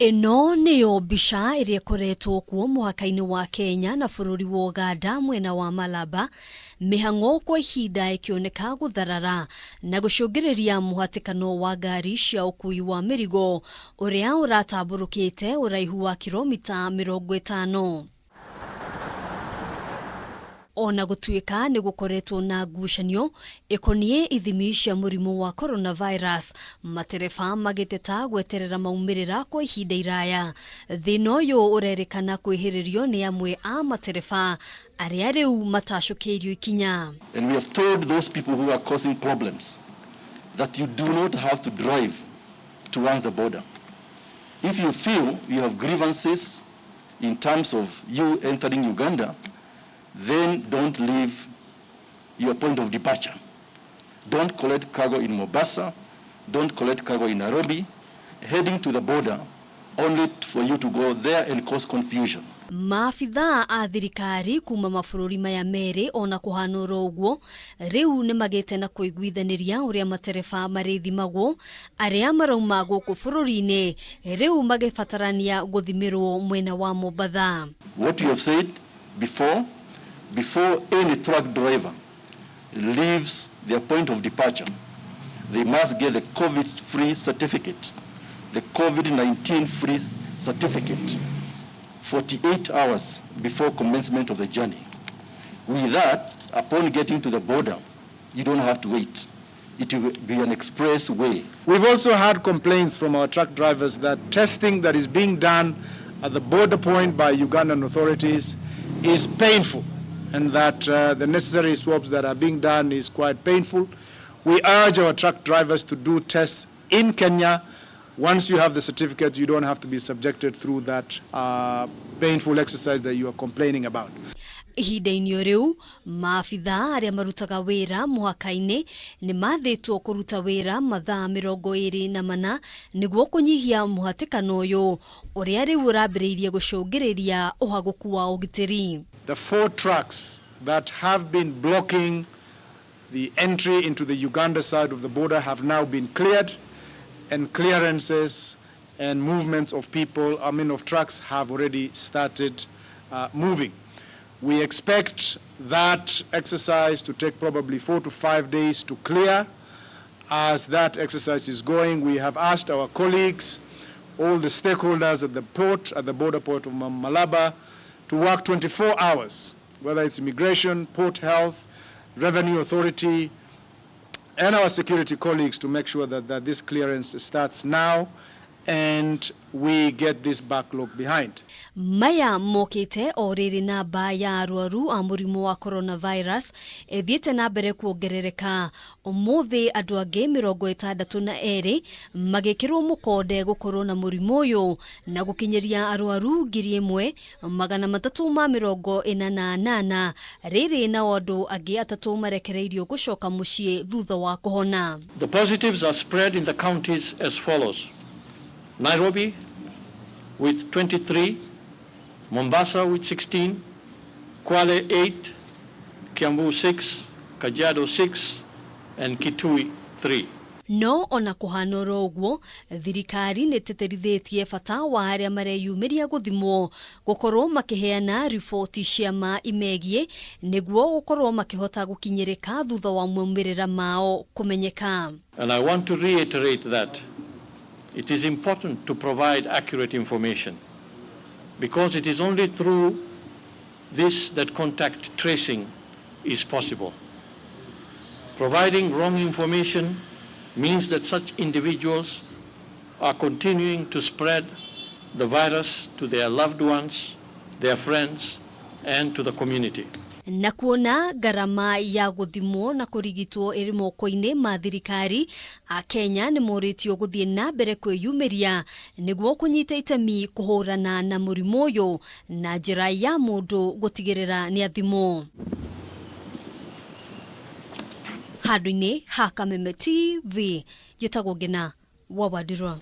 Ĩno nĩyo mbica ĩrĩa ĩkoretwo kuo mũhaka-inĩ wa Kenya na bũrũri wa Ũganda mwena wa Malaba, mĩhang'o kwa ihinda ĩkĩoneka gũtharara na gũcũngĩrĩria mũhatĩkano wa ngari cia ũkui wa mĩrigo ũrĩa ũratambũrũkĩte ũraihu wa kiromita 50. O na gũtuĩka nĩ gũkoretwo na ngucanio ĩkoniĩ ithimi cia mũrimũ wa coronavirus, matereba magĩteta gweterera maumĩrĩra kwa ihinda iraya, thĩna ũyũ ũrerĩkana kwĩhĩrĩrio nĩ amwe a matereba arĩa rĩu matacũkĩirio ikinya. And we have told those people who are causing problems that you do not have to drive towards the border. If you feel you have grievances in terms of you entering Uganda, then don't leave your point of departure. Don't collect cargo in Mombasa, don't collect cargo in Nairobi, heading to the border only for you to go there and cause confusion. Maabithaa a thirikari kuma mabũrũri maya merĩ ona kũhana oro ũguo rĩu nĩmagĩte na kũiguithanĩria ũrĩa matereba marĩthimagwo arĩa marauma gũkũ bũrũri-inĩ rĩu magĩbatarania gũthimĩrwo mwena wa Mombatha. What you have said before, before any truck driver leaves their point of departure, they must get the COVID-free certificate, the COVID-19 free certificate, 48 hours before commencement of the journey. With that, upon getting to the border, you don't have to wait. It will be an express way. We've also had complaints from our truck drivers that testing that is being done at the border point by Ugandan authorities is painful, and that the necessary swabs that are being done is quite painful. We urge our truck drivers to do tests in Kenya. Once you have the certificate, you don't have to be subjected through that painful exercise that you are complaining about. Ihinda-inĩ o rĩu, maabithaa arĩa marutaga wĩra mũhaka-inĩ nĩ mathĩtwo kũruta wĩra mathaa 24 nĩguo kũnyihia mũhatĩkano ũyũ ũrĩa rĩu ũrambĩrĩirie gũcũngĩrĩria ũhagũku wa ũgitĩri. The 4 trucks that have been blocking the entry into the Uganda side of the border have now been cleared, and clearances and movements of people, I mean of trucks, have already started moving. We expect that exercise to take probably 4 to 5 days to clear. As that exercise is going, we have asked our colleagues, all the stakeholders at the port, at the border port of Malaba, to work 24 hours, whether it's immigration, port health, revenue authority, and our security colleagues, to make sure that this clearance starts now and we get this backlog behind. Maya mokĩte o rĩrĩ namba ya arwaru a mũrimũ wa coronavirus ĩthiĩte na mbere kuongerereka. Ũmũthĩ andũ angĩ 62 magĩkĩrwo mũkonde gũkorwo na mũrimũ ũyũ na gũkinyĩria arwaru 1348. Rĩrĩ nao andũ angĩ atatũ marekereirio gũcoka mũciĩ thutha wa kũhona. The positives are spread in the counties as follows: Nairobi with 23, Mombasa with 16, Kwale 8, Kiambu 6, Kajiado 6, and Kitui 3. No ona kũhana oro ũguo, thirikari nĩ ĩtĩtĩrithĩtie bata wa arĩa mareyumĩria gũthimwo gũkorwo makĩheana riboti cia ma imegiĩ nĩguo gũkorwo makĩhota gũkinyĩrĩka thutha wa maumĩrĩra mao kũmenyeka. And I want to reiterate that it is important to provide accurate information, because it is only through this that contact tracing is possible. Providing wrong information means that such individuals are continuing to spread the virus to their loved ones, their friends, and to the community. Na kuona ngarama ya gũthimwo na kũrigitwo ĩrĩ moko-inĩ ma thirikari, Akenya nĩ morĩtio gũthiĩ na mbere kwĩyumĩria nĩguo kũnyita itemi kũhũrana na mũrimũ ũyũ na njĩra ya mũndũ gũtigĩrĩra nĩ athimwo. Handũ-inĩ ha Kameme TV, njĩtagwo Ngina wa Wandirwa.